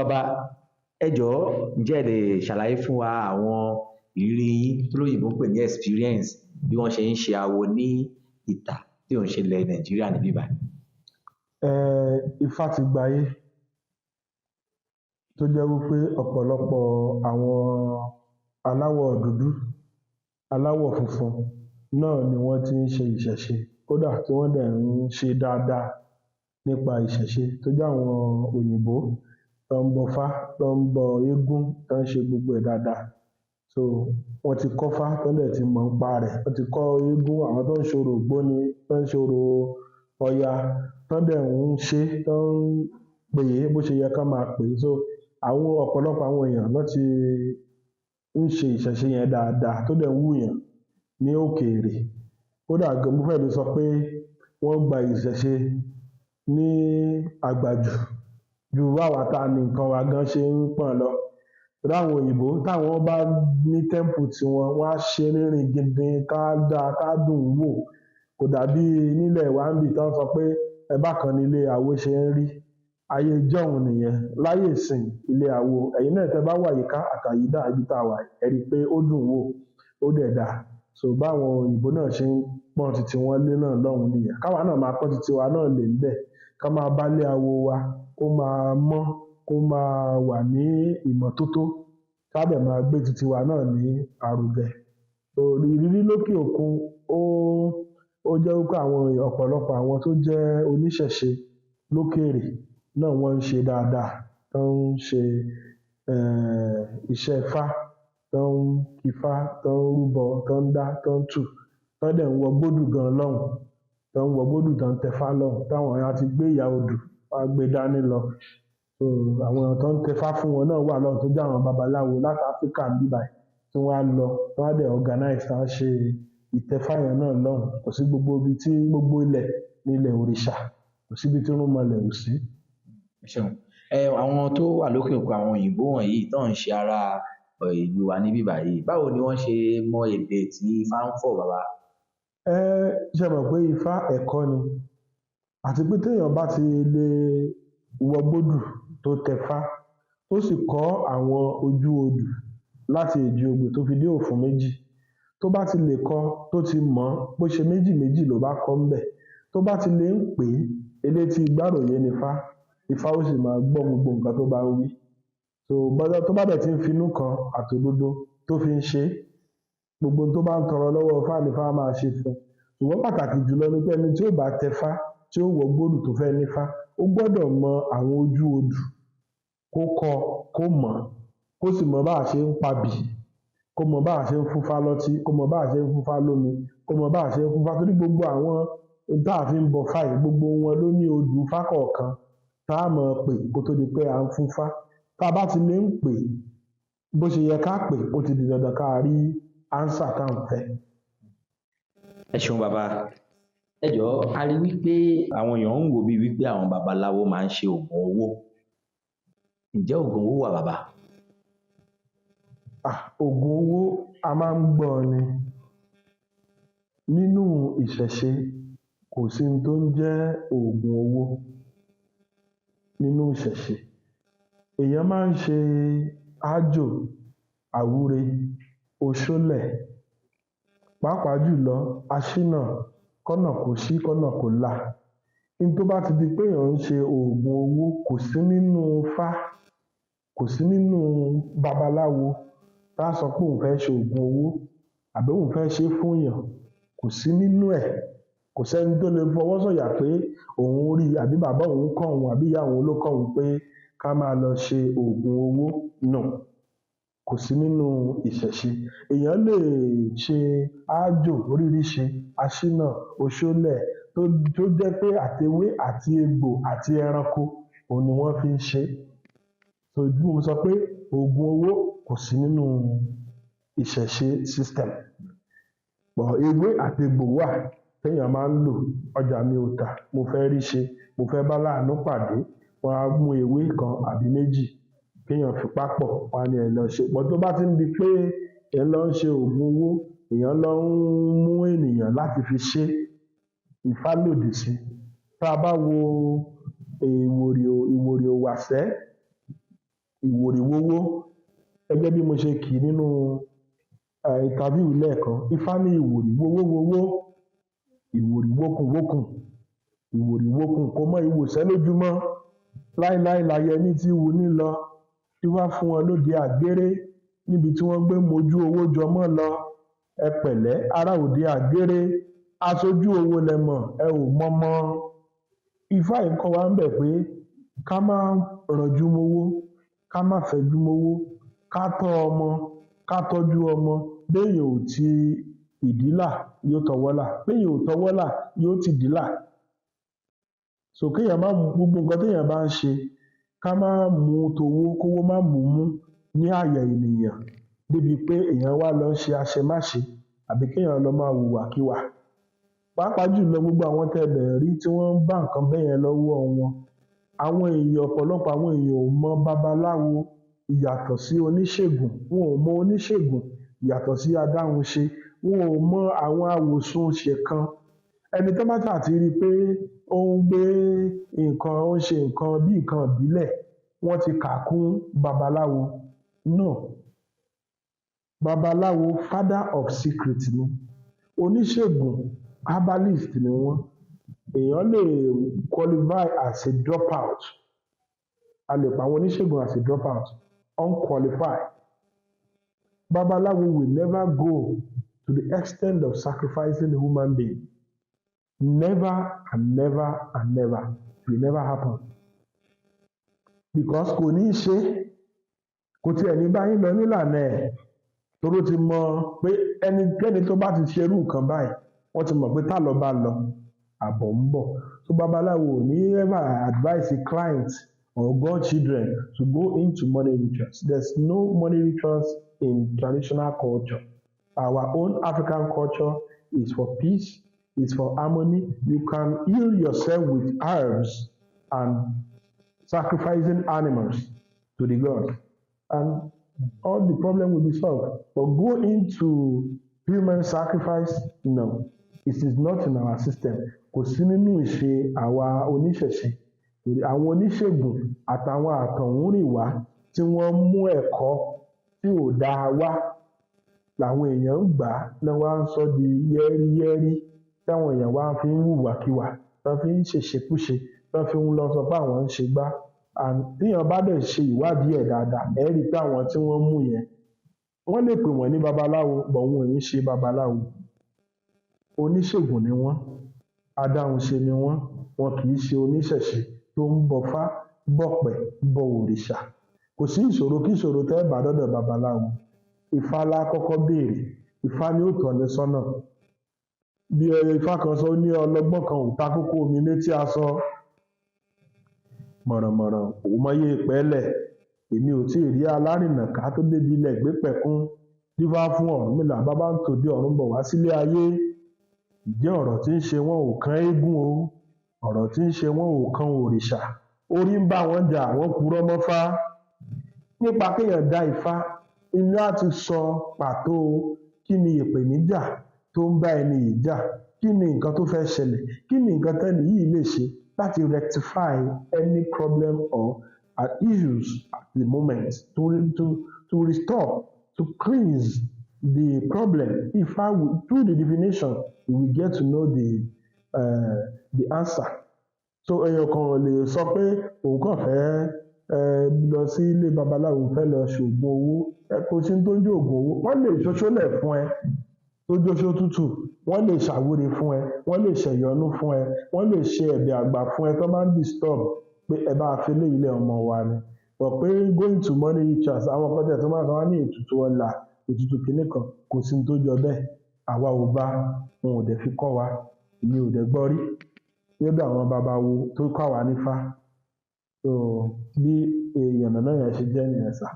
Bàbá, ẹ jọ̀ọ́, ǹjẹ́ ẹ lè ṣàlàyé fún wa àwọn ìrírí yín tí olóyìnbó ń pè ní experience, bí wọ́n ṣe ń ṣe awo ní ìta tí ò ń ṣe ilẹ̀ Nàìjíríà níbí báyìí? Ifá ti gbayé, tó jẹ́ wípé ọ̀pọ̀lọpọ̀ àwọn aláwọ̀ dúdú, aláwọ̀ funfun náà ni wọ́n ti ń ṣe ìṣẹ̀ṣe, kódà tí wọ́n dẹ̀ ń ṣe dáadáa nípa ìṣẹ̀ṣe, tó jẹ́ àwọn òyìnbó tó ń bọfá, tó ń bọ eégún, tó ń ṣe gbogbo ẹ̀ dáadáa. So wọ́n ti kọ́fá, wọ́n dẹ̀ ti mọ̀ nípa rẹ̀, wọ́n ti kọ́ eégún, àwọn tó ń ṣorò ògbóni, tó ń ṣorò Ọya, tán dẹ̀ ń ṣe, tán ń pè é bó ṣe yẹ kán máa pè é. So àwọn ọ̀pọ̀lọpọ̀ àwọn èèyàn lọ́ ti ń ṣe ìṣẹ̀ṣe yẹn dáadáa, tó dẹ̀ ń wùyàn ní òkèèrè. Kódà gan, mo fẹ́ẹ̀ lè sọ pé wọ́n gba ìṣẹ̀ṣe ní àgbàjù ju báwa tá a ní nǹkan wa gan ṣe ń pọ́n lọ. Torí àwọn òyìnbó, táwọn bá ní temple tiwọn, wọ́n á ṣe é ní gidi, tá dáa, tá dùn ún wò. Kò dàbí nílẹ̀ wa níbí tán sọ pé ẹ bákan ni ilé awo ṣe ń rí. Ayé ijọ́hun nìyẹn. Láyé ìsìnyí, ilé awo, ẹ̀yin náà tẹ́ bá wo àyíká àtàyídà ibi tá a wà, ẹ rí i pé ó dùn ún wò, ó dẹ̀ dáa. So báwọn òyìnbó náà ṣe ń pọ́n titi wọn lé náà lọ́hùn-ún nìyẹn. Káwa náà máa pọ́n titi wa náà lé ńbẹ̀, ká máa bálé awo wa, kó máa mọ́, kó máa wà ní ìmọ́tótó, ká dẹ̀ máa gbé titi wa náà ní arugẹ. So ìrírí lókè òkun, ó jẹ́ wípé àwọn èèyàn, ọ̀pọ̀lọpọ̀ àwọn tó jẹ́ oníṣẹ̀ṣe lókèèrè náà, wọ́n ń ṣe dáadáa, tó ń ṣe iṣẹ́ ifá, tó ń ifá, tó ń rúbọ, tó ń dá, tó ń tù, tó dẹ̀ ń wọ gbódù gan lọ́hùn, tó ń wọ gbódù, tó ń tẹfá lọ́hùn, táwọn èèyàn á ti gbé ìyá odù, wọ́n á gbé dání lọ. So àwọn tó ń tẹfá fún wọn náà wà lọ́hùn, tó jẹ́ àwọn babaláwo láti Áfríkà níbí báyìí, tí wọ́n á lọ, tí wọ́n á dẹ̀ organize, tí wọ́n á ṣe ìtẹfá yẹn náà lọ́hùn. Kò sí gbogbo ibi tí gbogbo ilẹ̀ ní ilẹ̀ òrìṣà, kò síbi tí irúnmọlẹ̀ ò sí. Ẹ ṣeun. Àwọn tó wà lókè òkun, àwọn òyìnbó wọ̀nyí tó ń ṣe ará ìlú wa níbí báyìí, báwo ni wọ́n ṣe mọ èdè tí Ifá ń fọ̀, bàbá? Ṣe mọ̀ pé Ifá ẹ̀kọ́ ni, àti pé téèyàn bá ti lè wọ gbódù tó tẹfá, tó sì kọ́ àwọn ojú odù láti èjì ogbè tó fi dé òfún méjì, tó bá ti lè kọ́, tó ti mọ̀, bó ṣe méjì méjì ló bá kọ́ ńbẹ̀, tó bá ti lè ń pè é, elétí gbáròyé nifá, Ifá ó sì máa gbọ́ gbogbo nǹkan tó bá ń wí. So bọ́jọ́ tó bá dẹ̀ ti ń finú kan àtòdodo tó fi ń ṣe é, gbogbo ohun tó bá ń tọrọ lọ́wọ́ Ifá ni Ifá máa ṣe fún un. Ṣùgbọ́n pàtàkì jùlọ ni pé ẹni tí ó bá tẹfá, tí ó wọ gbódù, tó fẹ́ nífá, ó gbọ́dọ̀ mọ àwọn ojú odù, kó kọ́, kó mọ̀, kó sì mọ bá a ṣe ń pabì, kó mọ bá a ṣe ń fúnfá lọ́tí, kó mọ bá a ṣe ń fúnfá lómi, kó mọ bá a ṣe ń fúnfá, torí gbogbo àwọn tá a fi ń bọ fá yìí, gbogbo wọn ló ní odù ifá kọ̀ọ̀kan tá a mọ̀ pè kó tó di pé à ń fúnfá. Tá a bá ti lè ń pè bó ṣe yẹ ká pè, ó ti di dandan ká rí answer tá à ń fẹ́. Ẹ ṣeun, bàbá. Ẹ jọ̀ọ́, a rí wípé àwọn èèyàn ń wò bíi wípé àwọn babaláwo máa ń ṣe oògùn owó. Ǹjẹ́ oògùn owó wà, bàbá? Ah, oògùn owó, a máa ń gbọ́ ni. Nínú ìṣẹ̀ṣe, kò sí ohun tó ń jẹ́ oògùn owó nínú ìṣẹ̀ṣe. Èèyàn máa ń ṣe ájò, àwúre, oṣólẹ̀, pàápàá jùlọ aṣínà, kọ́nà kò sí, kọ́nà kò là. Ní tó bá ti di pé èèyàn ń ṣe oògùn owó, kò sí nínú Ifá, kò sí nínú babaláwo tá a sọ pé òun fẹ́ ṣe oògùn owó àbí òun fẹ́ ṣe é fún èèyàn. Kò sí nínú ẹ̀. Kò sẹ́ni tó lè fọwọ́ sọ̀yà pé òun rí i, àbí bàbá òun kọ́ òun, àbí ìyá òun ló kọ́ òun pé ká máa lọ ṣe oògùn owó. No, kò sí nínú ìṣẹ̀ṣe. Èèyàn lè ṣe ájò oríṣiríṣi, aṣínà, oṣólẹ̀, tó jẹ́ pé àtewé àti egbò àti ẹranko òun ni wọ́n fi ń ṣe é. So bí mo sọ pé oògùn owó kò sí nínú ìṣẹ̀ṣe system, but ewé àti egbò wà téèyàn máa ń lò. Ọjà mi ò tà, mo fẹ́ rí ṣe, mo fẹ́ bá láàánú pàdé, wọ́n á mú ewé kan àbí méjì kéèyàn fi pápọ̀, wọ́n á ní ẹ lọ ṣe. But tó bá ti ń di pé èèyàn lọ ń ṣe oògùn owó, èèyàn lọ ń mú ènìyàn láti fi ṣe, Ifá lòdì sí. Tá a bá wo Ìwòrì Òwàsẹ́. Ìwòrìwówó, gẹ́gẹ́ bí mo ṣe kì í nínú interview lẹ́ẹ̀kan, Ifá ní ìwòrì wówówowó, ìwòrì wókùnwókùn, ìwòrì wókùn kò mọ ìwòsẹ́ lójúmọ́, láíláí láyẹní tí wu ní lọ, dífá fún wọn lóde àgbéré níbi tí wọ́n gbé mojú owó jọmọ́ lọ. Ẹ pẹ̀lẹ́ ará òde àgbéré, aṣojú owó lẹ mọ̀, ẹ ò mọmọ. Ifá yìí kọ́ wa ń bẹ̀ pé ká má ranjú mówó, ká má fẹjú mówó, ká tọ́ ọmọ, ká tọ́jú ọmọ. Béèyàn ò ti ìdí là, yóò tọwọ́ là, béèyàn ò tọwọ́ là, yóò tìdí là. So kéèyàn má mú gbogbo nǹkan téèyàn bá ń ṣe, ká má mú towó, kówó má mú mú ní àyà ènìyàn débi pé èèyàn wá lọ ń ṣe àṣemáṣe àbí kéèyàn lọ máa hùwàkiwà. Pàápàá jùlọ gbogbo àwọn tẹ́ ẹ dẹ̀ rí tí wọ́n ń bá nǹkan bẹ́yẹn lọ́wọ́ wọn, àwọn èèyàn, ọ̀pọ̀lọpọ̀ àwọn èèyàn ò mọ babaláwo ìyàtọ̀ sí oníṣègùn, wọn ò mọ oníṣègùn ìyàtọ̀ sí adáhunṣe, wọn ò mọ àwọn awòsùnṣẹ̀kan. Ẹni tó bá ṣáà ti rí i pé ó ń gbé nǹkan, ó ń ṣe nǹkan bí nǹkan ìbílẹ̀, wọ́n ti kà á kún babaláwo. No. Babaláwo father of secret ni. Oníṣègùn herbalist ni wọ́n. Èèyàn lè qualify as a dropout. A lè pa àwọn oníṣègùn as a dropout, unqualified. Babaláwo will never go to the extent of sacrificing a human being. Never and never and never. It will never happen. Because kò ní í ṣe, kò tiẹ̀ ní bá yín lọ nílànà ẹ̀, torí ó ti mọ pé ẹnikẹ́ni tó bá ti ṣerú nǹkan báyìí, wọ́n ti mọ̀ pé tá lọ bá lọ, àbọ̀ ń bọ̀. So babaláwo ò ní ever advise a client or godchildren to go into money rituals. There's no money rituals in traditional culture. Our own African culture is for peace, is for harmony. You can heal yourself with herbs and sacrificing animals to the gods, and all the problem will be solved. But go into human sacrifice, no. It is not in our system. Kò sí nínú ìṣe àwa oníṣẹ̀ṣe. Torí àwọn oníṣègùn àtàwọn àtọ̀húnrìnwá tí wọ́n mú ẹ̀kọ́ tí ò dáa wá làwọn èèyàn ń gbà á, náà wá ń sọ di yẹ́ríyẹ́rí, táwọn èèyàn wá fi ń hùwàkiwà, tán fi ń ṣèṣekúṣe, tán fi ń lọ sọ pé àwọn ń ṣe gbá. And téèyàn bá dẹ̀ ṣe ìwádìí ẹ̀ dáadáa, ẹ rí i pé àwọn tí wọ́n mú yẹn, wọ́n lè pè wọ́n ní babaláwo, but wọn ò ń ṣe babaláwo. Oníṣègùn ni wọ́n, adáhunṣe ni wọ́n, wọn kì í ṣe oníṣẹ̀ṣe tó ń bọfá, bọ̀pẹ̀, bọ òrìṣà. Kò sí ìṣòro kí ìṣòro tẹ́ ẹ bá dọ́dọ̀ babaláwo. Ifá lá kọ́kọ́ béèrè, Ifá ni ó tọ́ni sọ́nà. Bí Ifá kan sọ, ó ní ọlọ́gbọ́n kan ò ta kókó omi létí aṣọ, mọ̀rànmọ̀ràn ò mọyé pẹ́lẹ̀, èmi ò tí ì rí alárìnà ká tó débi ilẹ̀ gbé pẹ̀kún. Dífá fún Ọ̀rúnmìlà, bàbá ń tòde ọ̀run bọ̀ wá sílé ayé. Ǹjẹ́ ọ̀rọ̀ tí ń ṣe wọ́n ò kan eégún o, ọ̀rọ̀ tí ń ṣe wọ́n ò kan òrìṣà. Orí ń bá wọn jà, wọ́n purọ́ mọ́fá. Nípa kéèyàn dá Ifá, inú á ti sọ pàtó kí ni ìpèníjà tó ń bá ẹni yìí jà, kí ni nǹkan tó fẹ́ ṣẹlẹ̀, kí ni nǹkan tẹ́ni yìí lè ṣe láti rectify any problem or issues at the moment, to restore, to cleanse the problem. Ifá will, through the divination, you will get to know the answer. So èèyàn kan ò lè sọ pé òun kàn fẹ́ lọ sí ilé babaláwo, fẹ́ lọ ṣoògùn owó. Ẹ kò sí tó ń jẹ́ òògùn owó. Wọ́n lè ṣoṣólẹ̀ fún ẹ tó jóṣó tútù, wọ́n lè ṣàwúre fún ẹ, wọ́n lè ṣẹ̀yọ́nú fún ẹ, wọ́n lè ṣe ẹ̀bẹ̀ àgbà fún ẹ tó máa ń disturb pé ẹ bá fi eléyìí lẹ̀, ọmọ wa ni. But pé going to money rituals, àwọn kan tẹ̀ tó máa ń sọ wá ní ètùtù ọlà, ètùtù kìíní kan, kò sí tó jọ bẹ́ẹ̀. Àwa ò bá wọn, ò dẹ̀ fi kọ́ wa, èmi ò dẹ̀ gbọ́ rí lọ́dọ̀ àwọn babawo tó kọ́ àwa nífá. So bí ìyànnà náà yẹn ṣe jẹ́ nìyẹn sà.